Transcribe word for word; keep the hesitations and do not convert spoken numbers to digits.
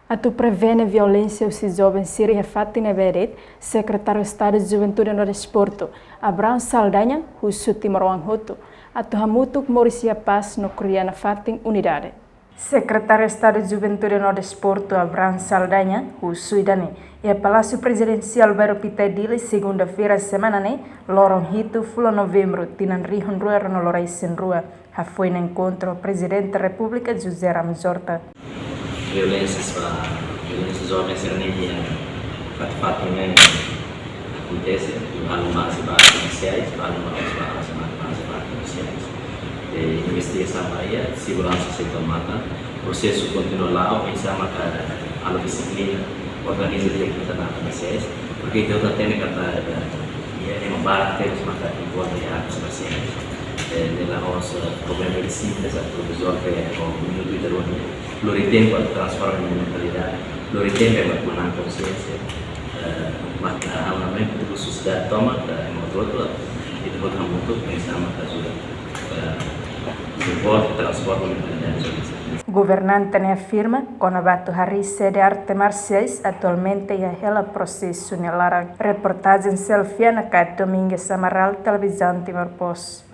Atu prevene violénsia husi joven sira iha fatin ne'ebé de'it, Sekretáriu Estadu Juventude no Desportu, Abrão Saldanha, husu timoroan hotu atu hamutuk moris iha pás no kria nafatin unidade. Sekretáriu Estadu Juventude no Desportu, Abrão Saldanha, husu ida-ne'e iha Palásiu Prezidensiál Bairru Pité, Dili, segunda-feira semana ne'e, loron hitu fulan Novembru, tinan rihun rua ruanulu-resin-rua, hafoin enkontru ho Prezidente Repúblika José Ramos Horta. Violénsia ba, violénsia joven sira-ne'e iha fatin-fatin ne'e akontese, balu mós ba polisiais, balu mós ba, ba, ba polisiais. E investigasaun ba iha, seguransa sei tau matan, prosesu kontinua la'o, oinsá maka halo dixiplina, organiza di'ak ita-nia polisiais, porque ita hatene katak, eh, iha ema barak tebes maka envolve iha atus polisiais. Eh, ne'e la'ós, eh, problema de simples, atu rezolve ho minutu ida rua ne'e. Lori tempu atu transforma nia mentalidade, lori tempu atu manán konsiénsia. Eh, maka ha'u hanoin, eh, sosiedade tomak, eh, ema hotu-hotu, ita hotu hamutuk, oinsá maka ajuda, eh, suporta, transforma mentalidade sosiedade. Governante ne'e afirma, kona-ba atu harii sede arte marsiais, atualmente iha hela prosesu nia laran. Reportajen Selviana Kate, Domingues Amaral, Televizaun Timor Post.